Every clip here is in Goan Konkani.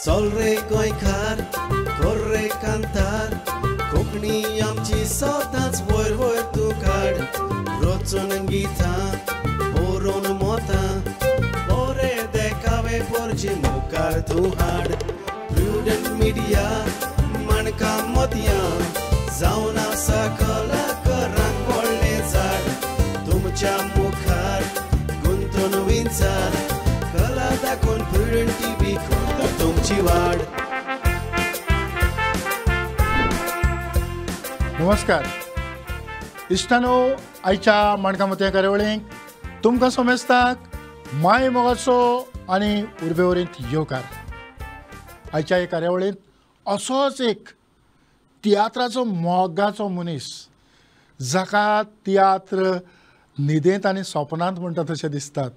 चल रे गोंयकार कर रे कांतार कोंकणी आमची सदांच वयर वयर तूं काड रचून गितां बरोवन मोतां बरे देखावे पोरचे मुखार तूं हाड प्रुडंट मिडिया माणकां मोतयां जावन आसा कलाकारांक व्हडलें झाड तुमच्या मुखार गुंतून विंचार कला दाखोवन प्रुडंट टीव्ही करता तुमची वाड. नमस्कार इश्टानो, आयच्या माणकां मोतयां कार्यावळींक तुमकां समेस्ताक माय मोगाचो आनी उर्बेवरींत येवकार. आयच्या हे कार्यावळींत असोच एक तियात्राचो मोगाचो मनीस जाका तियात्र न्हिदेंत आनी सपनांत म्हणटा तशें दिसतात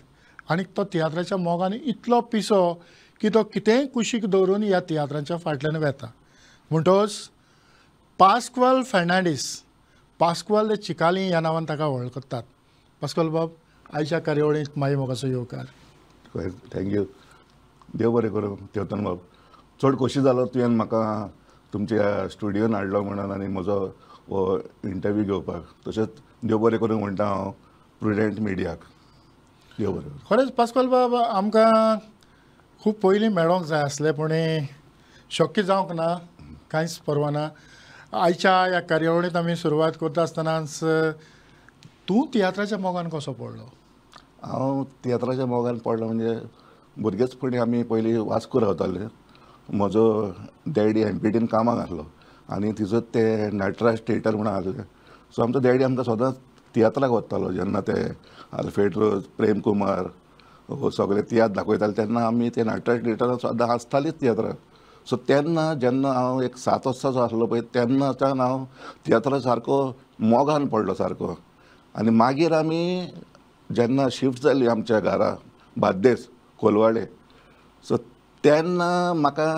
आनी तो तियात्राच्या मोगान इतलो पिसो की तो कितेंय कुशीक दवरून ह्या तियात्रांच्या फाटल्यान वेता. म्हणटोच पास्क्वाल फेर्नांडीस, पास्क्वाल चिकाली ह्या नांवान ताका वळखतात. पास्क्वाल बाब, आयच्या कार्यावळींत माई मोगाचो येवकार. Thank you, देव बरें करूं चेतन बाब. चड खोशी जालो तुवें म्हाका तुमच्या स्टुडियोन हाडलो म्हणून आनी म्हजो हो इंटरव्यू घेवपाक. तशेंच देव बरें करूं म्हणटा हांव प्रुडंट मिडियाक. देव बरें. खरेंच पास्क्वाल बाब, आमकां खूब पयलीं मेळोंक जाय आसलें पूण शक्य जावंक ना, कांयच परवा ना. आयच्या ह्या कार्यावळींत आमी सुरवात करता आसतनाच तूं तियात्राच्या मोगान कसो पडलो? हांव तियात्राच्या मोगान पडलो म्हणजे भुरगेचपणी आमी पयलीं वास्को रावताले. म्हजो डॅडी एमपीटीन कामाक आसलो आनी तिचो ते नटराज थिएटर म्हणून आसलें. सो आमचो डॅडी आमकां सदांच तियात्राक वतालो. जेन्ना ते आल्फ्रेड रोज, प्रेम कुमार हो सगळे तियात्र दाखयताले तेन्ना आमी ते नटराज थिएटरान सदां आसतालीच तियात्राक. सो तेन्ना जेन्ना हांव एक 7 वर्सांचो आसलो पळय तेन्नाच्यान हांव तियात्रा सारको मोगान पडलो सारको. आनी मागीर आमी जेन्ना शिफ्ट जाली आमच्या घरा बार्देस कोलवाळे, सो तेन्ना म्हाका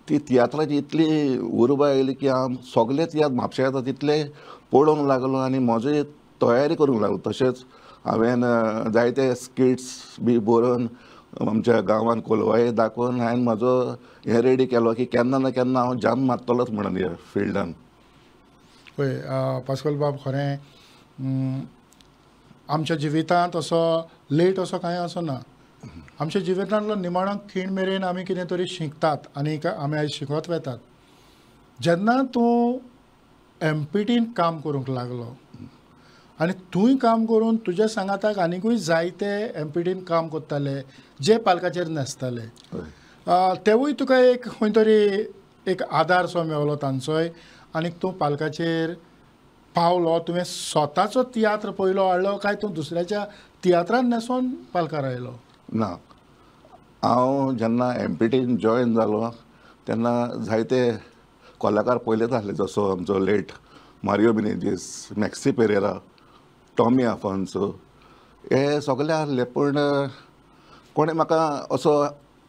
ती तियात्राची इतली उर्बा आयली की हांव सगळे तियात्र म्हापशा येता तितले पळोवंक लागलो आनी म्हजी तयारी करूंक लागलो. तशेंच हांवें जायते स्किट्स बी बरोवन आमच्या गांवान कोलवाळे दाखोवन हांवें म्हजो हें रेडी केलो की केन्ना ना केन्ना हांव जाम मारतलोच म्हणून ह्या फिल्डान. पळय पास्क्वाल बाब, खरें आमच्या जिवितांत असो लेट असो कांय असो ना. आमच्या जिवितांतलो निमाणो खीण मेरेन आमी कितें तरी शिकतात आनी आमी आयज शिकत वेतात. जेन्ना तूं एमपीटीन काम करूंक लागलो आनी तूंय काम करून तुज्या सांगाताक आनिकूय जायते एमपीटीन काम करताले जे पालकाचेर न्हेसताले, तेवूय तुका एक खंय तरी एक आदार सो मेवलो तांचोय आनी तूं पालकाचेर पावलो. तुवें स्वताचो तियात्र पयलो हाडलो काय तूं दुसऱ्याच्या तियात्रान न्हेसोन पालकार आयलो? ना, हांव जेन्ना एमपीटीन जॉयन जालो तेन्ना जायते कलाकार पयलेच आसले, जसो आमचो late Mario Menezes, Maxi Pereira, Tommy Afonso, हे सगळे आसले. पूण कोणें म्हाका असो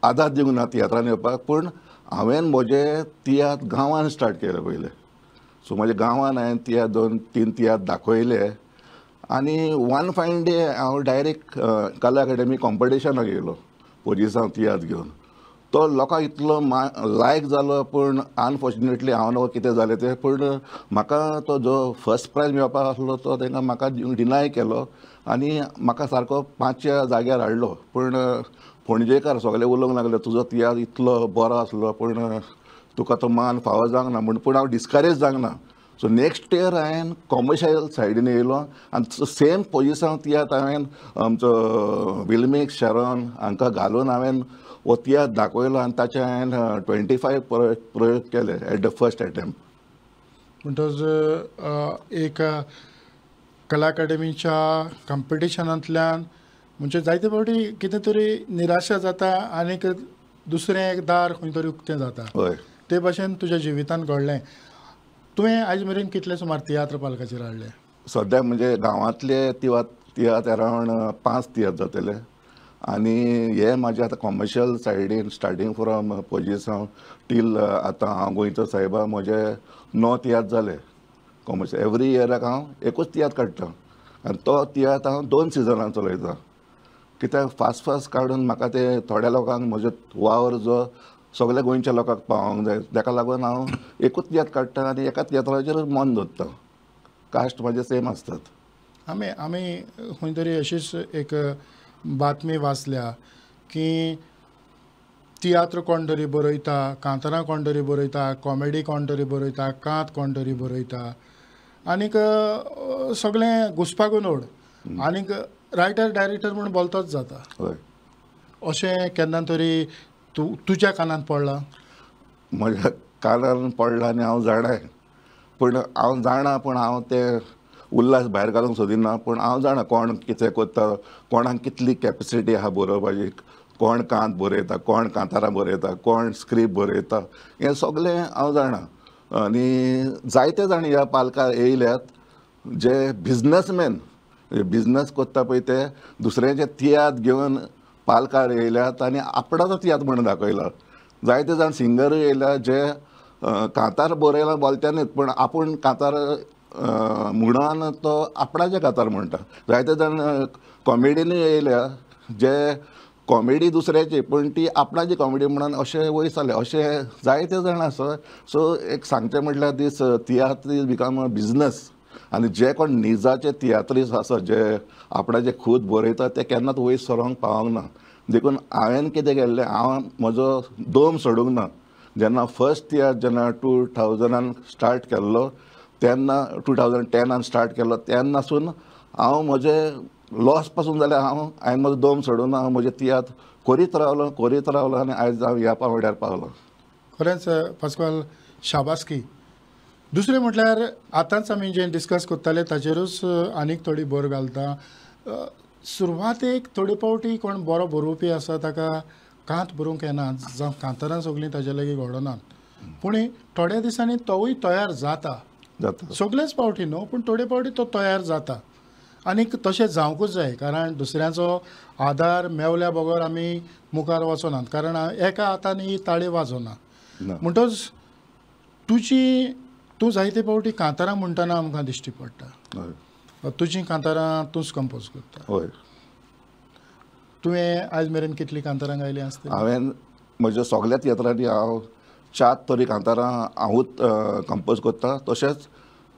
आदार दिवंक ना तियात्रान येवपाक. पूण हांवें म्हजे तियात्र गांवान स्टार्ट केले पयले. सो म्हज्या गांवान हांवें तियात्र 2-3 तियात्र दाखयले आनी वन फायन डे हांव डायरेक्ट कला अकाडेमी कॉम्पिटिशनाक येयलो पोजिसांव तियात्र घेवन. तो लोकांक इतलो लायक जालो, पूण अनफॉर्च्युनेटली हांव न्हू कितें जालें तें, पूण म्हाका तो जो फर्स्ट प्रायज मेळपाक आसलो तो तांकां म्हाका डिनाय केलो आनी म्हाका सारको 5व्या जाग्यार हाडलो. पूण पणजेकार सगळे उलोवंक लागले तुजो तियात्र इतलो बरो आसलो पूण तुका तो मान फावो जावंक ना म्हूण. पूण हांव डिस्करेज जावंक ना. सो नेक्स्ट इयर हांवें कॉमर्शियल सायडीन येयलो आनी सेम पोजिसांव तियात्र हांवें आमचो विल्मीक शेरोन हांकां घालून हांवें हो तियात्र दाखयलो आनी ताचे हांवें 25 प्रयोग केले एट the first attempt. म्हणटच एक कला अकाडेमीच्या कॉम्पिटिशनांतल्यान म्हणजे जायते फावटी कितें तरी निराशा जाता आनीक दुसरें एक दार खंय तरी उक्तें जाता. हय, ते भाशेन तुज्या जिवितांत घडलें. तुवें आयज मेरेन कितले सुमार तियात्र पालकाचेर हाडले? सद्याक म्हणजे गांवांतले तियात्र अरावंड 5 तियात्र जातले आनी हे म्हाजे आतां कॉमर्शियल सायडीन स्टार्टींग फ्रॉम पोजिसांव टील आतां हांव गोंयचो सायबा म्हजे 9 तियात्र जाले कॉमर्शियल. एवरी इयराक हांव एकूच तियात्र काडटा आनी तो तियात्र हांव 2 सिजनान चलयता. कित्याक फास्ट फास्ट काडून म्हाका ते थोड्या लोकांक म्हजो वावर जो सगल्या गोंयच्या लोकांक पावोंक जाय. ताका लागून हांव एकूच तियात्र काडटा आनी एका तियात्राचेरूच मन दवरता. कास्ट म्हाजे सेम आसतात. आमी आमी खंय तरी अशीच एक बातमी वाचल्या की तियात्र कोण तरी बरयता, कांतारां कोण तरी बरयता, कॉमेडी कोण तरी बरयता, कांत कोण तरी बरयता, आनीक सगळें घुसपागोंदळ, आनीक रायटर डायरेक्टर म्हूण बोलतोच जाता. हय, अशें केन्ना तरी तूं तुज्या कानांत पडलां? म्हज्या कानान पडलां आनी हांव जाणाय, पूण हांव जाणा, पूण हांव तें उल्हास भायर घालूंक सोदिना. पूण हांव जाणा कोण कितें करता, कोणाक कितली कॅपेसिटी आहा बरोवपाची, कोण कांत बरयता, कोण कांतारां बरयता, कोण स्क्रिप्ट बरयता, हें सगळें हांव जाणा. आनी जायते जाण ह्या पालकार येयल्यात जे बिजनसमॅन, बिजनस करता पळय ते दुसऱ्याचे तियात्र घेवन पालकार येयल्यात आनी आपणाचो तियात्र म्हणून दाखयला. जायते जाण सिंगरूय येयल्या जे कांतार बरयला बोलत्यानीच, पूण आपूण कांतार म्हणून तो आपणाचे कांतार म्हणटा. जायते जाण कॉमेडीनूय येयल्या जे कॉमेडी दुसऱ्याची पूण ती आपणाची कॉमेडी म्हणून अशें वयर सरले. अशें जायते जाण आसा. सो एक सांगचें म्हटल्यार दीस तियात्र is become a business. आनी जे कोण निजाचे तियात्रीस आसा, जे आपणाचे खूद बरयता, ते केन्नाच वयर सरोंक पावोंक ना. देखून हांवें कितें केल्लें, हांव म्हजो दम सोडूंक ना. जेन्ना फर्स्ट तियात्र जेन्ना 2000 स्टार्ट केल्लो, तेन्ना 2010 स्टार्ट केल्लो, तेन्नासून हांव म्हजे लॉस पासून जाल्यार हांवें म्हजो दम सोडून हांव म्हजे तियात्र करीत रावलो, करीत रावलो आनी आयज हांव ह्या पांवड्यार पावलो. खरेंच पास्कवाल, शाबासकी. दुसरें म्हटल्यार आतांच आमी जें डिस्कस करताले ताचेरूच आनीक थोडी भर घालता. सुरवातेक थोडे फावटी कोण बरो बरोवपी आसा ताका कांत बरोवंक येना, जावं कांतारां सगळीं ताजे लागीं घडनात, पूण थोड्या दिसांनी तोवूय तयार जाता. सगळेच फावटी न्हू, पूण थोडे फावटी तो तयार जाता. आनीक तशें जावंकूच जाय, कारण दुसऱ्यांचो आदार मेवल्या बगर आमी मुखार वचनात, कारण एका हातान ही ताळी वाजोना. म्हणटच तुजी तूं जायते फावटी कांतारां म्हणटना आमकां दिश्टी पडटा. तुजीं कांतारां तूंच कंपोज करता. हय. तुवें आयज मेरेन कितलीं कांतारां गायलीं आसतलीं? हांवें म्हज्या सगल्या तियात्रांनी हांव 4 तरी कांतारां हांवूच कंपोज करता. तशेंच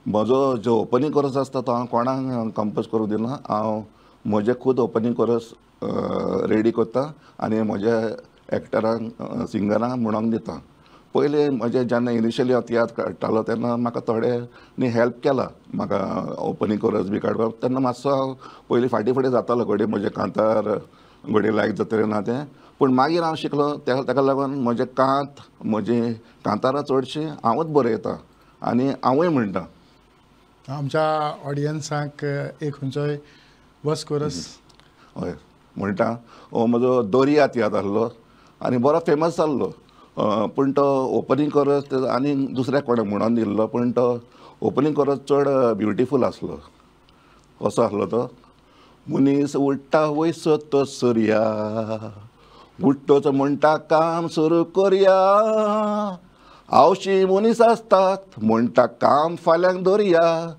म्हजो जो ओपनींग कोरस आसता तो हांव कोणाक कंपोज करूंक दिना. हांव म्हजें खूद ओपनींग कोरस रेडी करता आनी म्हज्या एक्टरांक, सिंगरांक म्हणोंक दिता. पयलीं म्हजें जेन्ना इनिशियली हांव तियात्र काडटालो तेन्ना म्हाका थोड्यांनी हेल्प केला म्हाका ओपनींग कोरस बी काडपाक. तेन्ना मातसो हांव पयलीं फाटीं फुडें जातालो, घडये म्हजें कांतार घडये लायक जातलें ना तें, पूण मागीर हांव शिकलो. ताका लागून म्हजें कांत, म्हजीं कांतारां चडशीं हांवूच बरयता आनी हांवूय म्हणटा. आमच्या ऑडियन्साक एक खंयचोय वस कोरस? हय म्हणटा. हो म्हजो दोरिया तियात्र आसलो आनी बरो फेमस जाल्लो, पूण तो ओपनींग कोरस आनी दुसऱ्या कोणें म्हणोन दिल्लो, पूण तो ओपनींग कोरस चड ब्युटिफूल आसलो. कसो आसलो तो, मनीस उडटा वयसो तो सुर्या, उठ्ठोच म्हणटा काम सुरू करया, आवशी मनीस आसतात म्हणटा काम फाल्यांक दवरया,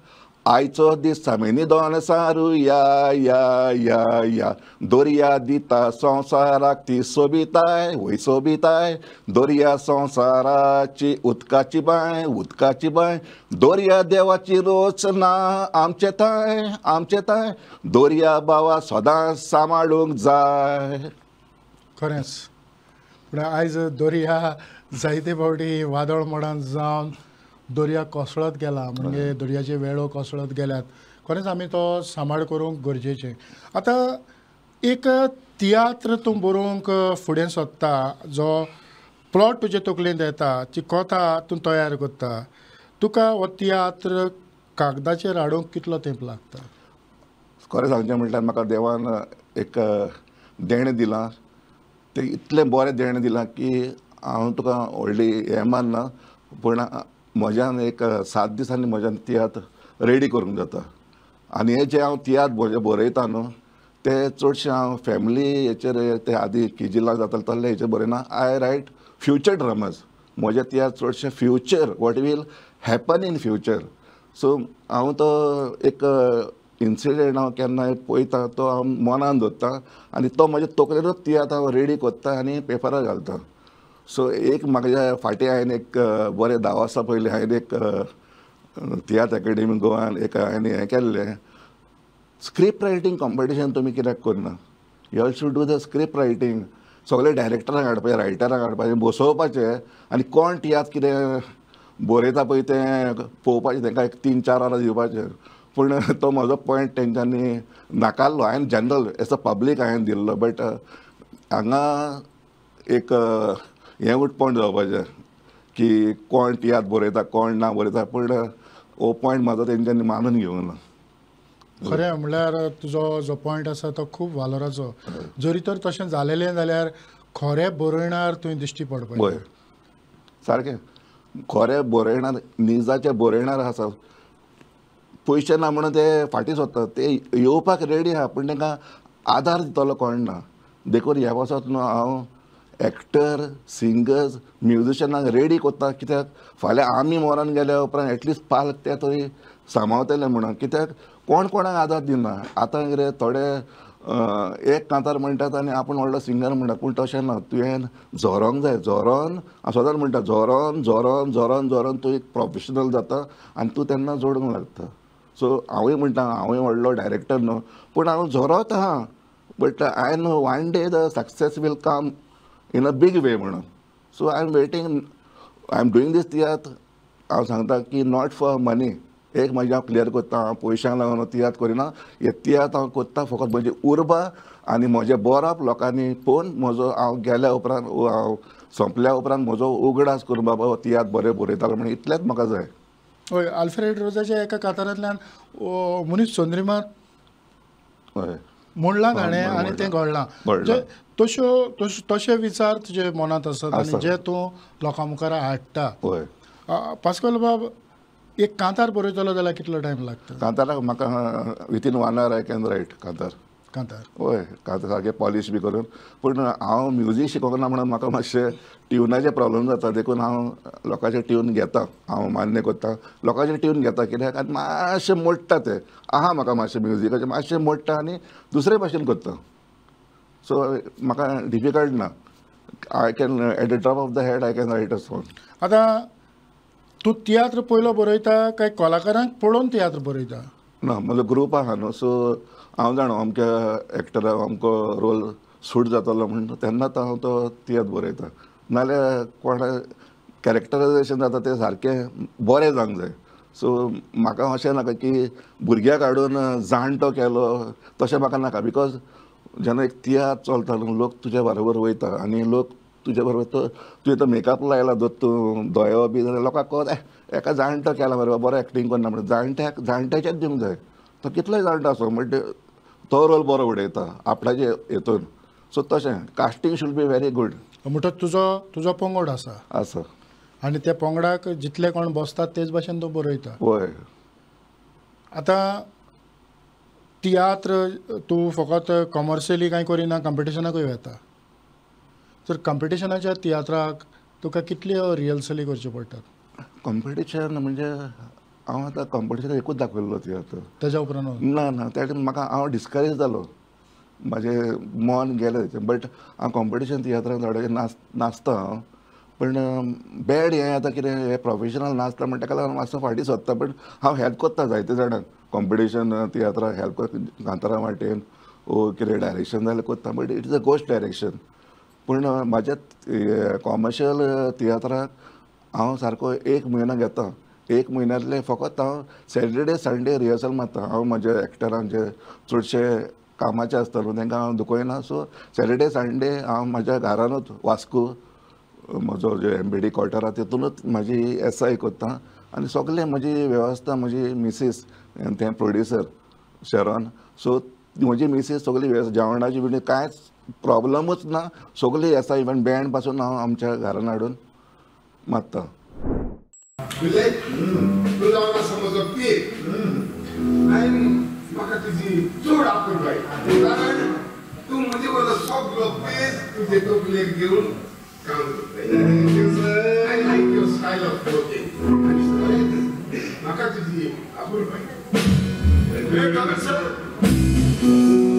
आयचो दीस आमी न्हिदोन सारुया, या या या, दर्या दिता संवसाराक ती सोबिताय, वय सोबिताय, दर्या संवसाराची उदकाची बांय, उदकाची बांय, दर्या देवाची रचना आमचे थांय, आमचे थांय, दर्या बाबा सदांच सांबाळूंक जाय. खरेंच, पूण आयज दर्या जायते फावटी वादळ मोडान जावन दर्या कोसळत गेला, म्हणजे दर्याचे वेळो कोसळत गेल्यात. खरेंच आमी तो सांबाळ करूंक गरजेचें. आतां एक तियात्र तूं बरोवंक फुडें सोदता, जो प्लॉट तुजे तकलेंत येता, ती कथा तूं तयार करता, तुका हो तियात्र कागदाचेर हाडूंक कितलो तेंप लागता? खरें सांगचें म्हटल्यार म्हाका देवान एक देणें दिलां, तें इतलें बरें देणें दिलां की हांव तुका व्हडली हें मानना, पूण म्हज्यान एक 7 दिसांनी म्हज्यान तियात्र रेडी करूंक जाता. आनी हे जे हांव तियात्र म्हजे बरयता न्हू ते चडशे हांव फॅमिली हेचेर, ते आदी किजिलां जाताले तसले हेचेर बरयना. I right future dramas. म्हजे तियात्र चडशे future, what will happen in future. So हांव तो एक इन्सिडंट हांव केन्नाय पळयता तो हांव मनान दवरता आनी तो म्हजे तकलेरूच तियात्र हांव रेडी करता आनी पेपरार घालता. सो एक म्हाज्या फाटीं हांवें एक बरें 10 वर्सां पयलीं हांवें एक तियात्र एकेडमी गोवान एक हांवें हें केल्लें स्क्रिप्ट रायटींग कॉम्पिटिशन. तुमी कित्याक करना? You all should do the script writing. सगळे डायरेक्टरांक हाडपाचें, रायटरांक हाडपाचें, बसोवपाचें आनी कोण तियात्र कितें बरयता पळय तें पळोवपाचें, तांकां एक 3-4 वरां दिवपाचें. पूण तो म्हजो पॉयंट तेंच्यांनी नाकारलो. हांवें जनरल एज अ पब्लीक हांवें दिल्लो, बट हांगा एक हें उटपण जावपाचें की कोण तियात्र बरयता कोण ना बरयता, पूण हो पॉयंट म्हाजो तेंच्यांनी मानून घेवंक ना. खरें म्हणल्यार तुजो जो पॉयंट आसा तो खूब वालोराचो. जरी तर तशें जालेलें जाल्यार खरें बरयणार तुवें दिश्टी पडपाक. हय सारकें, खरें बरयणार, निजाचें बरयणार आसा. पयशे ना म्हणून ते फाटीं सोदतात, ते येवपाक रेडी आहा पूण तांकां आदार दितलो कोण ना. देखून ह्या पासत न्हू हांव एक्टर, सिंगर्स, म्युजिशनांक रेडी करता, कित्याक फाल्यां आमी मरोन गेल्या उपरांत एटलिस्ट पालक ते तरी सांबाळतले म्हणून. कित्याक कोण कोणाक आदार दिना. आतां कितें थोडे एक कांतार म्हणटात आनी आपूण व्हडलो सिंगर म्हणटात, पूण तशें ना. तुवें झरोंक जाय, झरोन हांव सदांच म्हणटा, झरोन झरोन झरोन झरोन तूं एक प्रोफेशनल जाता आनी तूं तेन्ना जोडूंक लागता. सो हांवूय म्हणटा हांवूय व्हडलो डायरेक्टर न्हू, पूण हांव झरोत आहा, but I know one day the success will come in a big way म्हणून. So I am waiting, I am doing this तियात्र. हांव सांगता की not for money. एक म्हजें हांव क्लियर करता, हांव पयशांक लागून तियात्र करिना. हे तियात्र हांव करता फकत म्हजी उर्बा आनी म्हजें बरप लोकांनी पळोवन म्हजो हांव गेल्या उपरांत, हांव सोंपल्या उपरांत म्हजो उगडास करून बाबा हो तियात्र बरें बरयतालो म्हणून इतलेंच म्हाका जाय. हय, आल्फ्रेड रोजाच्या एका कातारांतल्यान मनीस चंद्रिमात हय म्हणलां ताणें आनी तें घडलां. म्हणजे तश्यो तशे विचार तुजे मनांत आसात आनी जे तूं लोकां मुखार हाडटा. हय पास्कोल बाब, एक कांतार बरयतलो जाल्यार कितलो टायम लागता? कांताराक म्हाका within 1 hour I can write कांतार. कांतार? हय, कांतार सारकें पॉलिश बी करून. पूण हांव म्युजीक शिकोंक ना म्हणून म्हाका मातशें ट्युनाचें प्रॉब्लम जाता, देखून हांव लोकांचें ट्यून घेता, हांव मान्य करता लोकांचें ट्यून घेता, कित्याक आनी मातशें मोडटा तें आहा म्हाका मातशें म्युजिकाचें मातशें मोडटा आनी दुसरे भाशेन करता. सो म्हाका डिफिकल्ट ना. I can at the top of the head I can write a song. आतां तूं तियात्र पयलो बरयता काय कलाकारांक पळोवन तियात्र बरयता? ना, म्हजो ग्रूप आहा न्हू, सो हांव जाणा अमक्या एक्टराक अमको रोल सूट जातलो म्हण तेन्नाच हांव तो तियात्र बरयता. नाजाल्यार कोणा कॅरेक्टरायजेशन जाता तें सारकें बरें जावंक जाय. सो म्हाका अशें नाका की भुरग्याक हाडून जाणटो केलो, तशें म्हाका नाका. Because जेन्ना एक तियात्र चलता न्हू, लोक तुज्या बरोबर वयता आनी लोक तुज्या बरोबर तो तुवें तो मेकअप लायला जर तूं दोळो बी जाल्यार लोकांक कळत एका जाणटो केला मरे बरो एक्टींग करना म्हणून. जाणट्याक जाणट्याचेच दिवंक जाय, तो कितलोय जाणटो आसूं बट तो रोल बरो उडयता आपणाचे हेतून. सो तशें casting should be very good. म्हणटच तुजो तुजो पंगड आसा? आसा. आनी त्या पंगडाक जितले कोण बसतात तेच भाशेन तूं बरयता? हय. आतां तियात्र तूं फकत कॉमर्शियली कांय करिना, कॉम्पिटिशनाकूय वता. तर कॉम्पिटिशनाच्या तियात्राक तुका कितल्यो रिहर्सली करच्यो पडटात? कॉम्पिटिशन म्हणजे हांव आतां कॉम्पिटिशन एकूच दाखयल्लो तियात्र. तेज्या उपरांत ना ना, त्या म्हाका हांव डिस्करेज जालो, म्हाजें मन गेलें. बट हांव कॉम्पिटिशन तियात्राक थोडे नाचता हांव, पूण बॅड हें आतां कितें हें प्रोफेशनल नाचता म्हण ताका लागून मातसो फाटीं सोदता. बट हांव हेल्प करता जायते जाणांक कॉम्पिटिशन तियात्राक हेल्प करता, कांतारा वाटेन वो कितें डायरेक्शन जाल्यार करता, but it is a ghost direction. पूण म्हाज्या कॉमर्शियल तियात्राक हांव सारको 1 म्हयनो घेता. 1 म्हयन्यांतले फकत हांव सॅटरडे संडे रिहर्सल मारता. हांव म्हज्या एक्टरांक जे चडशे कामाचे आसता न्हू तांकां हांव दुखयना. सो सॅटरडे संडे हांव म्हाज्या घरानूच वास्को म्हजो जो एमबीडी क्वॉर्टर आहा तितूनच म्हाजी एसआय करता आनी सगळें म्हजी वेवस्था म्हजी मिसीस तें प्रोड्युसर शेरॉन. सो म्हजी मिसीस सगळी वेवस्था, जेवणाची बिवणाची कांयच प्रॉब्लमूच ना, सगळी एसआय इवन बँड पासून हांव आमच्या घरान हाडून मारता. तूं जावन आसा म्हजो पीक आनी म्हाका तुजी चड आपुलकाय, कारण तूं म्हजे बरोबर सगलो पेज तुजे तकलेक घेवन काम करता. I like your style of working. म्हाका तुजी आपुलकाय.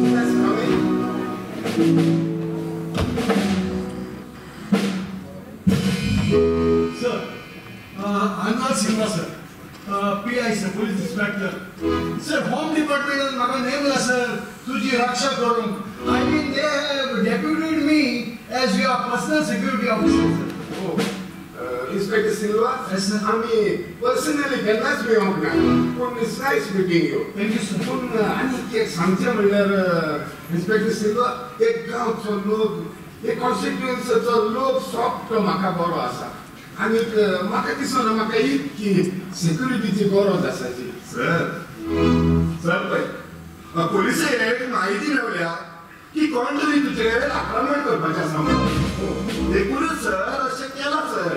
Yes, come in. Silva sir, PI sir, police inspector sir. Home डिपार्टमेंटान म्हाका नेमला सर तुजी रक्षा करूंक. I mean they have deputed me as your personal security officer sir. Inspector Silva, आमी पर्सनली केन्नाच मेळोंक ना, पूण it's nice meeting you. Thank you sir. पूण आनी एक सांगचें म्हणल्यार इन्स्पेक्टर सिल्वा, एक गांवचो लोक, एक कॉन्स्टिट्युएन्सीचो लोक सगळो म्हाका बरो आसा आनीक म्हाका दिसना म्हाका इतकी सिक्युरिटीची गरज आसाची. सर सर पळय, पोलिसेक म्हायती मेवल्या की कोण तरी तुजेर आक्रमण करपाचें आसा म्हणून, देखूनच सर अशें केलां सर.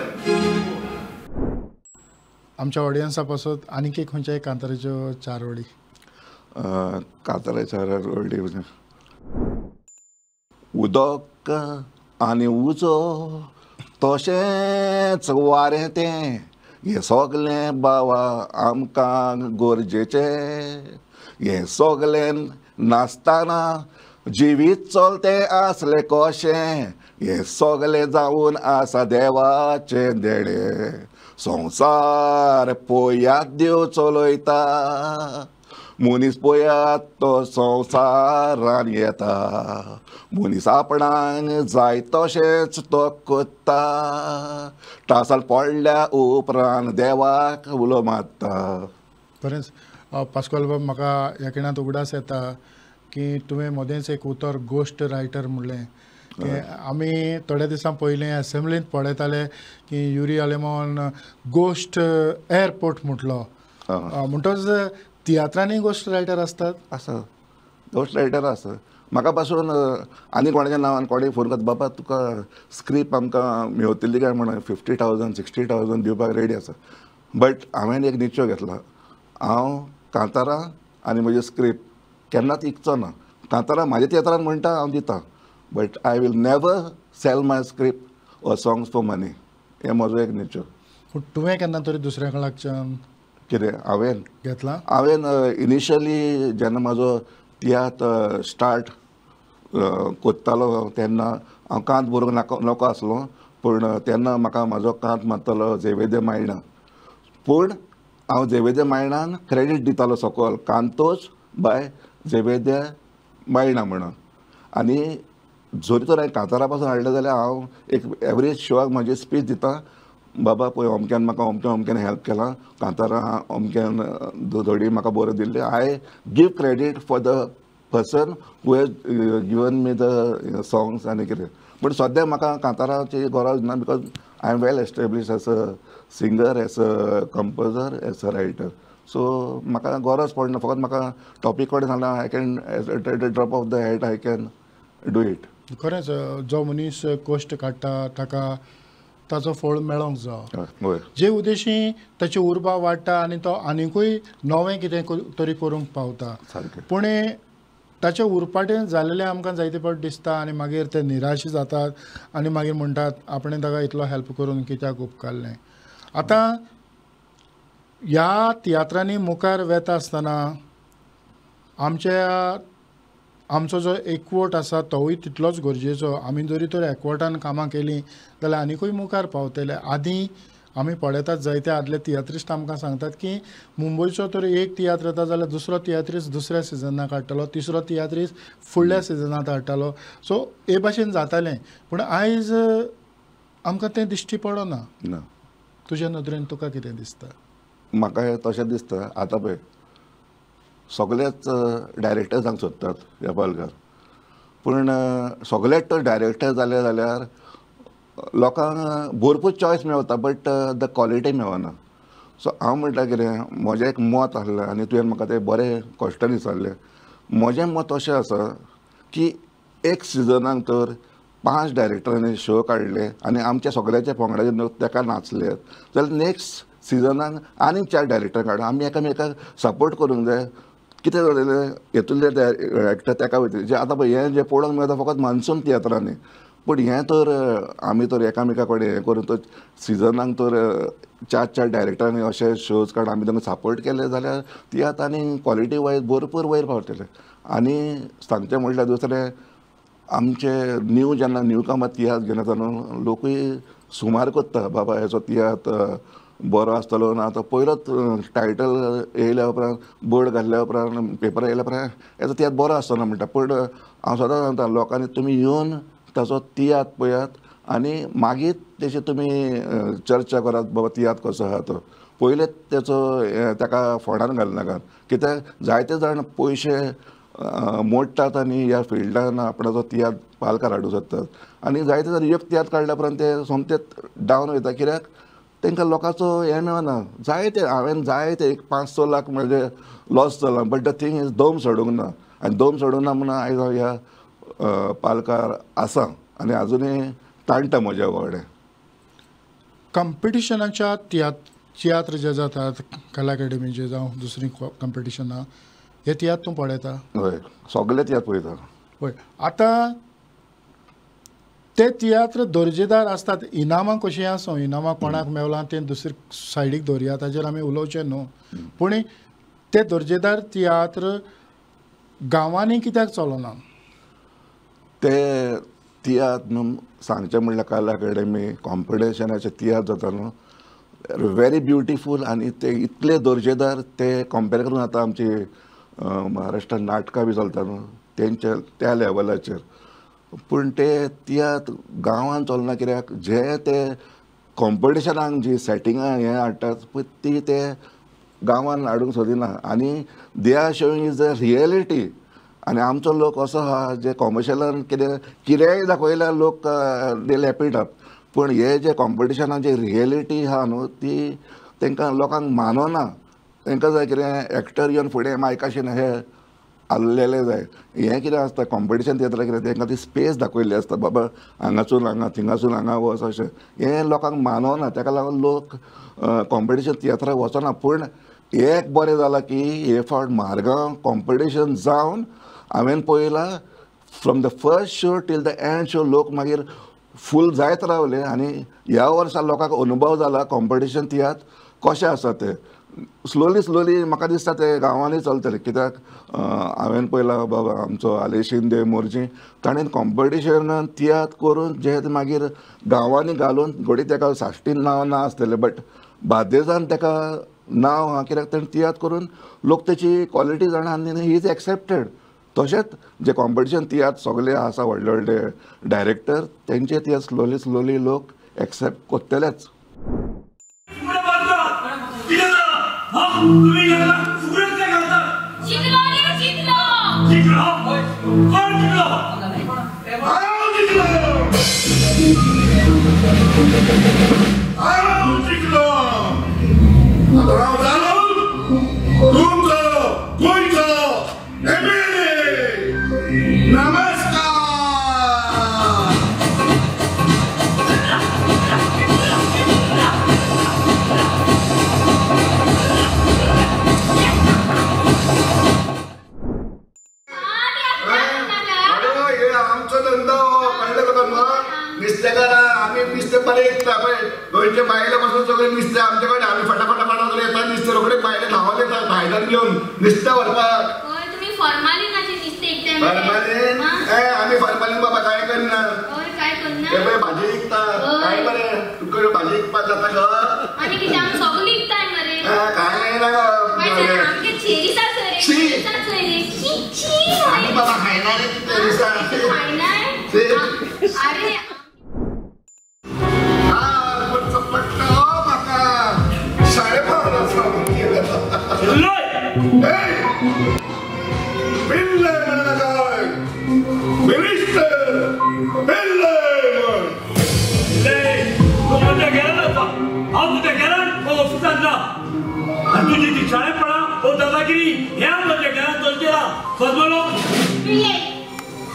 आमच्या ऑडियन्सा पासत आनीक एक खंयच्याय कांताराच्यो चार वळी. कांताराच्यो चार वळी. उदक आनी उजो तशेंच वारें तें, हें सगलें बाबा आमकां गरजेचें. हें सगलें नासतना जिवीत चलतें आसलें कशें, हें सगलें जावन आसा देवाचें देणें. संवसार पळयात देव चलयता, मनीस पळयात तो संवसारान येता. मनीस आपणाक जाय तशेंच तो करता, टासल पडल्या उपरांत देवाक उलो मारता. खरेंच पास्कोल बाब, म्हाका ह्या खिणांत उगडास येता की तुवें मदेंच एक उतर गोश्ट रायटर म्हणलें. की आमी थोड्या दिसां पयलीं एसेंब्लींत पळयताले की युरी आलेमांवान गोश्ट एअरपोर्ट म्हटलो. म्हणटच तियात्रांनी गोश्ट रायटर आसतात. आसा, गोश्ट रायटर आसा. म्हाका पासून आनी कोणाच्या नांवान कोणूय फोन करता, बाबा तुका स्क्रिप्ट आमकां मेवतली काय म्हणून 50,000 60,000 दिवपाक रेडी आसा. बट हांवें एक निश्चय घेतला, हांव कांतारां आनी म्हजी स्क्रिप्ट केन्नाच इकचो ना. कांतारां म्हाज्या तियात्रान म्हणटा हांव दिता, but I will never sell my script or songs for money. हें म्हजो एक निश्चय. पूण तुवें केन्ना तरी दुसऱ्या कडल्यान कितें हांवें घेतला? हांवें इनिशियली जेन्ना म्हाजो तियात्र स्टार्ट कोत्तालो तेन्ना हांव कांत बरोवंक नको आसलो, पूण तेन्ना म्हाका म्हाजो कांत मारतालो झेवेदे मायणा. पूण हांव झेवेदे मायणान क्रेडीट दितालो सकल, कांतोच बाय झेवेदे मायणा म्हणून. आनी जरी तर हांवें कांतारा पासून हाडलें जाल्यार हांव एक एवरेज शोआक म्हाजी स्पीच दिता, बाबा पळय अमक्यान म्हाका अमक्या अमक्यान हेल्प केलां, कांतारां अमक्यान धडी म्हाका बरोवन दिल्ली. I give credit for the person who has given me the songs आनी कितें. पूण सद्या म्हाका कांताराची गरज ना, because I am well establish as a singer, as a composer, as a writer. So म्हाका गरज पडना, फकत म्हाका टॉपीक कडेन सांगला, I can at the drop of the hat I can do it. खरेंच जो मनीस कश्ट काडटा ताका ताचो फळ मेळोंक जाय, जे उद्देशी ताची उर्बा वाडटा आनी तो आनिकूय नवें कितें तरी करूंक पावता. पूण ताचे उरपाटें जाल्लें आमकां जायते फावट दिसता आनी मागीर ते निराश जातात आनी मागीर म्हणटात आपणें ताका इतलो हेल्प करून कित्याक उपकारलें. आतां ह्या तियात्रांनी मुखार वेता आसतना आमचो जो एकवट आसा तोवूय तितलोच गरजेचो. आमी जरी तर एकवटान कामां केलीं जाल्यार आनिकूय मुखार पावतले. आदीं आमी पळयतात जायते आदले तियात्रिस्ट आमकां सांगतात की मुंबयचो तर एक तियात्र येता जाल्यार दुसरो तियात्रिस्ट दुसऱ्या सिजनाक हाडटालो, तिसरो तियात्रिस्ट फुडल्या सिजनांत हाडटालो. सो हे भाशेन जातालें, पूण आयज आमकां तें दिश्टी पडना. तुज्या नदरेन तुका कितें दिसता? म्हाका तशें दिसता. आतां पळय सगळेच डायरेक्टर जावंक सोदतात ह्या पालकार, पूण सगळेच तर डायरेक्टर जाले जाल्यार लोकांक भरपूर चॉयस मेवता, बट the quality मेवना. सो हांव म्हणटा कितें, म्हजें एक मत आसलें आनी तुवें म्हाका तें बरें क्वेश्चन विचारलें. म्हजें मत अशें आसा की एक सिजनाक तर 5 डायरेक्टरांनी शो काडले आनी आमच्या सगळ्याच्या पंगडाचे ताका नाचले जाल्यार नेक्स्ट सिजनाक आनीक 4 डायरेक्टर काडून आमी एकामेकाक सपोर्ट करूंक जाय. कितें जालें, हेतूंतले डायरेक्टर ताका वयतले जे आतां पळय हें जें पळोवंक मेळटा फकत मान्सून तियात्रांनी, पूण हें तर आमी तर एकामेका कडेन हें करून तर सिजनाक तर 4-4 डायरेक्टरांनी अशे शोज काडून आमी तांकां सपोर्ट केले जाल्यार तियात्र आनी क्वॉलिटी वायज भरपूर वयर पावतले. आनी सांगचें म्हणल्यार दुसरें, आमचे न्यू जेन्ना न्यू कामां तियात्र घेना तेन्ना लोकूय सुमार करता, बाबा हेचो तियात्र बरो आसतलो ना. आतां पयलोच टायटल येयल्या उपरांत बोर्ड घातल्या उपरांत पेपर येयल्या उपरांत हेजो तियात्र बरो आसतना म्हणटा. पूण हांव सदांच सांगता लोकांनी तुमी येवन ताचो तियात्र पळयात आनी मागीर तेची तुमी चर्चा करात बाबा तियात्र कसो आहा तो. पयलेच तेचो ताका फोंडान घालनाकात, कित्याक जायते जाण पयशे मोडटात आनी ह्या फिल्डान आपणाचो तियात्र पालकार हाडूंक सोदतात आनी जायते जाण एक तियात्र काडल्या उपरांत ते सोमतेच डावन वयता, कित्याक तांकां लोकांचो हें मेळना. जायते हांवें जायते एक 5-6 लाख म्हणजे लॉस जाला, बट the thing is दम सोडूंक ना आनी दम सोडूंक ना म्हणून आयज हांव ह्या पालकार आसा आनी आजुनूय ताणटा म्हज्या वांगडा. कंपिटिशनाच्या तियात्र जे जातात कला अकॅडमीचे जावं दुसरीं कंपिटिशनां, हे तियात्र तूं पळयता? हय, सगळे तियात्र पळयता. हय, आतां ते तियात्र दर्जेदार आसतात, इनामां कशीं आसूं, इनामां कोणाक मेवलां तें दुसरे सायडीक दवरया, ताजेर आमी उलोवचें न्हू. पूण ते दर्जेदार तियात्र गांवांनी कित्याक चलना? ते तियात्र न्हू सांगचें म्हणल्यार कला अकॅडमी कॉम्पिटिशनाचे तियात्र जाता न्हू व्हेरी ब्युटिफूल आनी ते इतले दर्जेदार, ते कंपेर करून आतां आमची महाराष्ट्रान नाटकां बी चलता न्हू तेंच्या त्या लेवलाचेर. पूण ते तियात्र गांवान चलना, कित्याक जे ते कॉम्पिटिशनाक जी सेटिंगां हें हाडटात पळय ती ते गांवान हाडूंक सोदिना आनी they are showing is the reality. आनी आमचो लोक असो आहा जे कॉमर्शियलान कितें कितेंय दाखयल्यार लोक दे लॅप it up, पूण हे जे कॉम्पिटिशनान जे रियलिटी आहा न्हू ती तांकां लोकांक मानवना. तांकां जाय कितें एक्टर येवन फुडें मायकाशीन हे आसलेले जाय. हें कितें आसता कॉम्पिटिशन तियात्राक कितें तांकां ती स्पेस दाखयल्ली आसता, बाबा हांगासून हांगा थिंगासून हांगा वच अशें, हें लोकांक मानवना. ताका लागून लोक कॉम्पिटिशन तियात्राक वचना. पूण एक बरें जालां की हे फावट मारगांव कॉम्पिटिशन जावन हांवें पळयलां from the first show till the end show लोक मागीर फूल जायत रावले आनी ह्या वर्सा लोकांक अनुभव जाला कॉम्पिटिशन तियात्र कशें आसा तें. स्लोली स्लोली म्हाका दिसता ते गांवांनी चलतलें, कित्याक हांवें पळयलां बाबा आमचो आले शिंदे मोरजी ताणें कॉम्पिटिशनान तियात्र करून जे मागीर गांवांनी घालून घडये ताका साश्टीन नांव ना आसतलें बट बार्देजान ताका नांव आहा, कित्याक ताणें तियात्र करून लोक तेची क्वॉलिटी जाणा आनी he is accepted. तशेंच जे कॉम्पिटिशन तियात्र सगळे आसा व्हडले व्हडले डायरेक्टर तेंचे तियात्र स्लोली स्लोली लोक एक्सेप्ट करतलेच. गोंयचे बायले पासून सगळे नुस्तें आमचे कडेन आमी फटाफटा फटाफट येतात नुस्तें रोखडे बायले धांवत येतात भायल्यान घेवन नुस्तें व्हरपाक. तुमी फॉर्मालिनाचें नुस्तें एकठांय फॉर्मालीन? आमी फॉर्मालीन बाबा कांय करना, काय करना, ते पळय भाजी विकता काय बरें तुका भाजी विकपाक जाता गो. आनी कितें आमी सगळीं विकताय मरे, काय ना आमगे चेरीसा सर आमी बाबा खायना रे चेरीसा खायनाय. अरे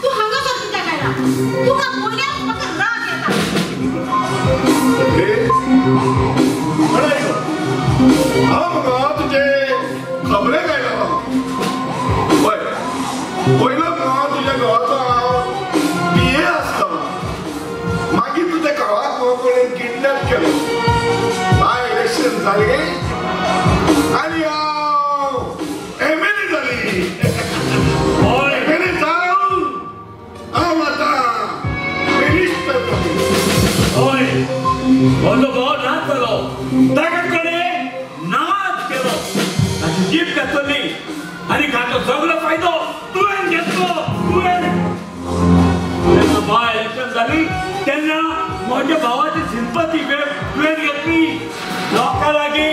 तू हांगा तुझ्या तुका बोल्यार म्हाका राग येता. हांव मुगो तुजे खबरेक आयलो. पळय पयलो मुगो तुज्या घोवाचो हांव पी ए आसलो, मागीर तुज्या घोवाक मुगो कोणें किडनॅप केलो, बाय इलेक्शन जाली आनी हांव एम एल ए जाली. एम एल ए जावन हांव आतां मिनिस्टर जालो. हय, म्हजो भाव नाच जालो, ताका कडेन नाच केलो, ताची जीप कातरली आनी ताचो सगळो फायदो तुवें घेतलो. तुवें जेन्ना बाय इलेक्शन जाली तेन्ना म्हज्या भावाची सिंपती तुवें घेतली, लोकां लागीं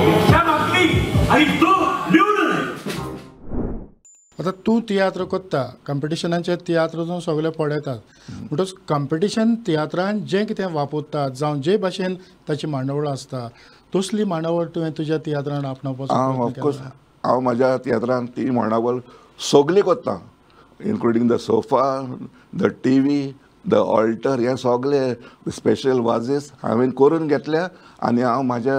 भिक्षा मागली आनी तूं निवडून आयलो. आतां तूं तियात्र करता, कॉम्पिटिशनाचे तियात्र तूं सगळे पळयतात, म्हणटच कॉम्पिटिशन तियात्रान जें कितें वापरतात जावं जे भाशेन ताची मांडावळ आसता तसली मांडावळ तुवें तुज्या तियात्रान आपणावपाचो हांव ऑफकोर्स हांव म्हज्या तियात्रान ती मांडावळ सगळी करता, including the sofa, the TV, the altar, हे सगळे स्पेशल वाजीस हांवें करून घेतल्या आनी हांव म्हाज्या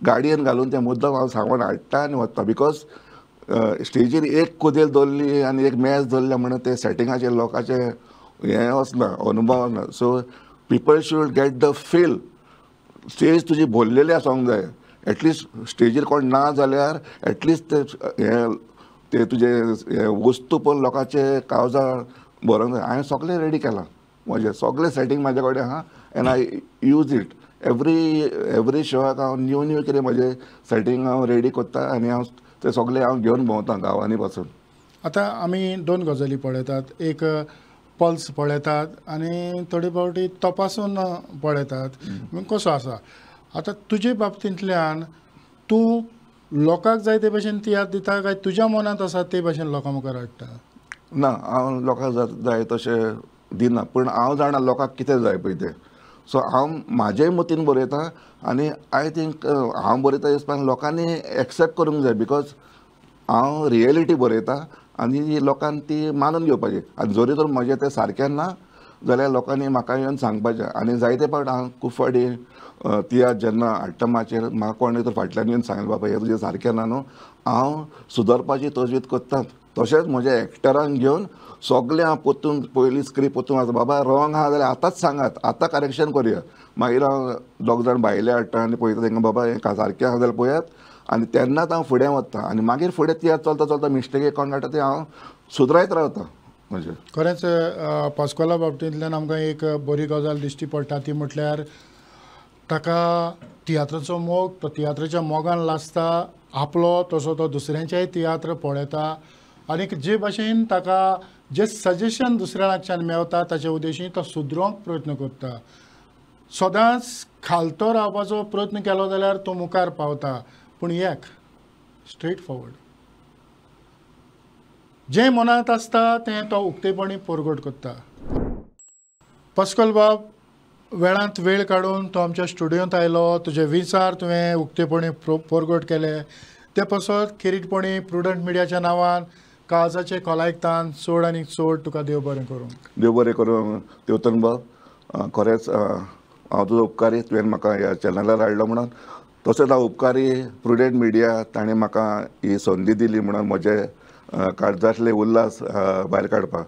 गाडयेन घालून तें मुद्दम हांव सामान हाडटा आनी वता. Because स्टेजीर एक कोदेल दवरली आनी एक मॅच दवरल्या म्हणून ते सेटिंगाचेर लोकांचे हें वचना, अनुभव वचना. So people should get the feel. Stage तुजी भरलेली आसूंक जाय, एटलिस्ट स्टेजीर कोण ना जाल्यार एटलिस्ट ते हें ते तुजे हे वस्तू पळोवन लोकांचे काळजां भरोंक जाय. हांवें सगळें रेडी केलां, म्हजें सगळें सेटींग म्हाजे कडेन आहा and I use it every शोआक. हांव न्यू न्यू कितें म्हजें सेटींग हांव रेडी करता आनी हांव ते सगळे हांव घेवन भोंवता गांवांनी पासून. आतां आमी दोन गजाली पळयतात, एक पल्स पळयतात आनी थोडे फावटी तपासून पळयतात कसो आसा. आतां तुजे बाबतींतल्यान तूं लोकांक जाय ते भाशेन तियात्र दिता काय तुज्या मनांत आसा ते भाशेन लोकां मुखार हाडटा? ना, हांव लोकांक जाय तशें दिना, पूण हांव जाणा लोकांक कितें जाय पळय तें. सो हांव म्हाजेय मतीन बरयता आनी I think हांव बरयता दिसपाक लोकांनी एक्सेप्ट करूंक जाय, because हांव रियलिटी बरयता आनी लोकांक ती मानून घेवपाची. आनी जरी तर म्हजें तें सारकें ना जाल्यार लोकांनी म्हाका येवन सांगपाचें. आनी जायते फावट हांव खूब फावटी तियात्र जेन्ना हाडटा माचयेर म्हाका कोण तर फाटल्यान येवन सांगलें बाबा हें तुजें सारकें ना न्हू, हांव सुदरपाची तजवीज करतात. तशेंच म्हज्या एक्टरांक घेवन सगळें हांव परतून पयलीं स्क्रिप्ट परतून आसा, बाबा रॉंग आहा जाल्यार आतांच सांगात, आतां करेक्शन करुया. मागीर हांव दोग जाण भायले हाडटा आनी पळयता तांकां बाबा हें सारकें आहा जाल्यार पळयात, आनी तेन्नाच हांव फुडें वता. आनी मागीर फुडें तियात्र चलता चलता मिस्टेक कोण काडटा तें हांव सुदरायत रावता. म्हणजे खरेंच पास्कोला बाबतींतल्यान आमकां एक बरी गजाल दिश्टी पडटा ती म्हटल्यार ताका तियात्राचो मोग, तो तियात्राच्या मोगान लासता आपलो, तसो तो दुसऱ्यांच्याय तियात्र पळयता आनी जे भाशेन ताका जे सजेशन दुसऱ्या लागच्यान मेवता ताचे उद्देशी तो सुदरोवंक प्रयत्न करता. सदांच खालतो रावपाचो प्रयत्न केलो जाल्यार तो मुखार पावता, पूण एक स्ट्रेट फॉरवर्ड जें मनांत आसता तें तो उक्तेपणी परगट करता. पास्कोल बाब, वेळांत वेळ काडून तो आमच्या स्टुडियोंत आयलो, तुजे विचार तुवें उक्तेपणी परगट केले ते पासत खेरीतपणी प्रुडंट मिडियाच्या नांवान काळजाचे खोलायकतान चड आनी चड तुका देव बरें करूं. देव बरें करूं देवतन बाब, खरेंच हांव तुजो उपकारी, तुवें म्हाका ह्या चॅनलार हाडलो म्हणून. तशेंच हांव उपकारी प्रुडंट मिडिया, ताणें म्हाका ही संदी दिली म्हणून म्हजे काळजांतले उल्हास भायर काडपाक.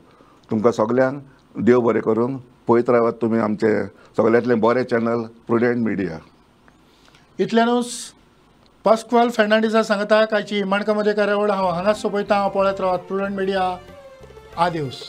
तुमकां सगल्यांक देव बरें करूं. पळयत रावात तुमी आमचे सगल्यांतलें बरें चॅनल प्रुडंट मिडिया. इतल्यानूच पास्क्वाल फेर्नांडीसा सांगता कायची माणकामध्ये कार्यावळ हांव हांगाच सोंपयता. हांव पळयत रावात प्रुडंट मिडिया. आदेवस.